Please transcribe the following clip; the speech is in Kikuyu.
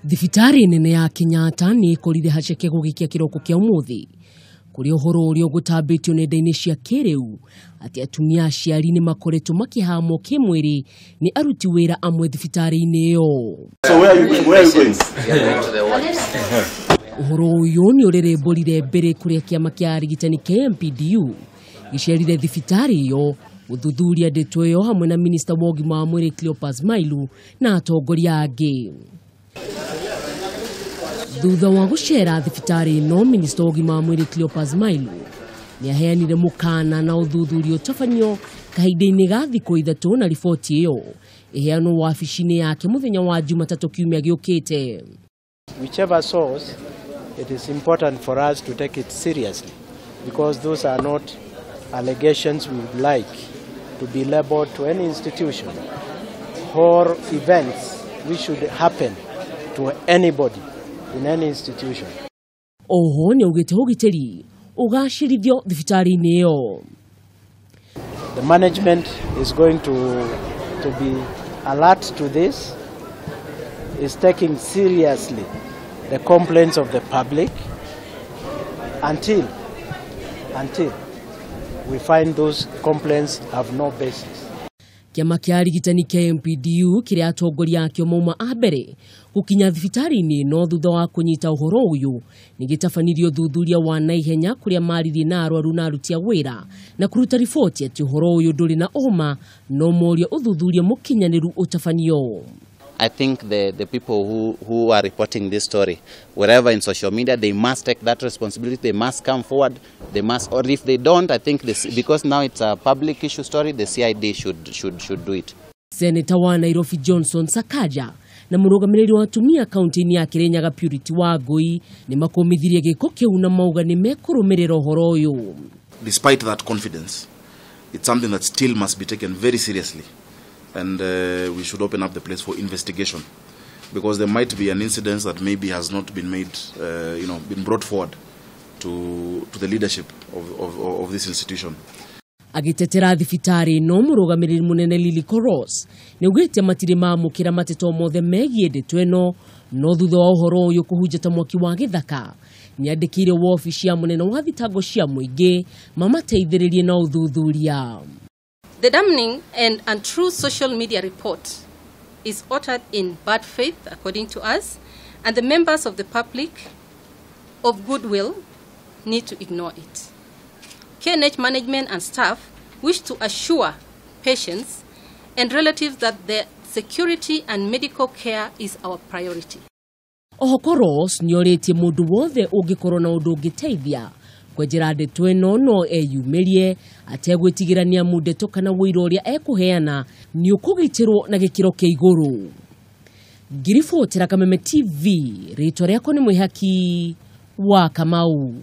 Thibitarĩ nene ya Kenyatta nĩ ĩkorire haceke gũgĩkĩa kĩroko kĩa ũmũthĩ kũrĩ ũhoro ũrĩa ũgũtambĩtio nenda-inĩ cia kĩrĩu atĩ atumia aciari nĩ makoretwo makĩhamwo kĩmwĩrĩ nĩ aruti wĩra amwe thibitarĩ-inĩ ĩyo. So where are you going? Where are you going? Ũhoro ũyũ nĩ ũrĩrĩmbũrire mbere kũrĩa kĩama kĩa arigitani KMPDU gĩcerire thibitarĩ ĩyo gũthuthuria ndeto ĩyo hamwe na minista wa ũgima wa mwĩrĩ Cleopas Mailu na atongoria angĩ. Thutha wa gũcera thibitarĩ ĩno, minista wa ũgima wa mwĩrĩ Cleopas Mailu nĩ aheanire mũkana na ũthuthuria ũtabanio kahinda-inĩ ga thikũ 3 na riboti ĩyo ĩheanwo wabici-inĩ yake mũthenya wa Jumatatũ kiumia gĩũkĩte. Whichever source, it is important for us to take it seriously because those are not allegations we would like to be labeled to any institution or events which should happen to anybody in any institution. Oho nĩ augĩte ũgitĩri ũgacĩrithio thibitarĩ-inĩ ĩyo. The management is going to be alert to this, is taking seriously the complaints of the public until we find those complaints have no basis. Kĩama kĩa arigitani KMPDU kĩrĩa atongoria akĩo mauma a mbere gũkinya thibitarĩ-inĩ ĩno thutha wa kũnyita ũhoro ũyũ nĩ gĩtabanirie ũthuthuria wa naihenya kũrĩa maririe na arwaru na aruti a wĩra na kũruta riboti atĩ ũhoro ũyũ ndũrĩ na ũma no moria ũthuthuria mũkinyanĩru ũtabanio. I think the people who are reporting this story, wherever in social media, they must take that responsibility. They must come forward. They must, or if they don't, I think this, because now it's a public issue story, the CID should do it. Senator wa Nairobi Johnson Sakaja na mũrũgamĩrĩri wa atumia kaunti-inĩ ya Kirinyaga Purity Wangui nĩ makũmithirie gĩko kĩu na mauga nĩ mekũrũmĩrĩra ũhoro ũyũ. Despite that confidence, it's something that still must be taken very seriously. And we should open up the place for investigation, because there might be an incident that maybe has not been made, been brought forward to the leadership of this institution. Agĩtetera thibitarĩ no mũrũgamĩrĩri mũnene Lily Koros nĩ augĩte matirĩ mamũkĩra mateto mothe megiĩ ndeto ĩno, no thutha wa ũhoro ũyũ kũhunja ta mwaki wa gĩthaka nĩandĩkĩire wabici ya mũnene wa thitango cia mũingĩ mamateithĩrĩrie na ũthuthuria. The damning and untrue social media report is uttered in bad faith, according to us, and the members of the public of goodwill need to ignore it. KNH management and staff wish to assure patients and relatives that their security and medical care is our priority. Oho Koros nĩorĩtie mũndũ wothe ũngĩkorwo na ũndũ ũngĩteithia kwenjera ndeto ĩno no eyumĩrie ategwĩtigĩra nĩ amu ndeto kana ũira ũrĩa ekũheana nĩ ũkũgitĩrwo na gĩkĩro kĩa igũrũ. Ngiribotera Kameme TV, rĩtwa rĩakwa nĩ Mwĩhaki wa Kamau.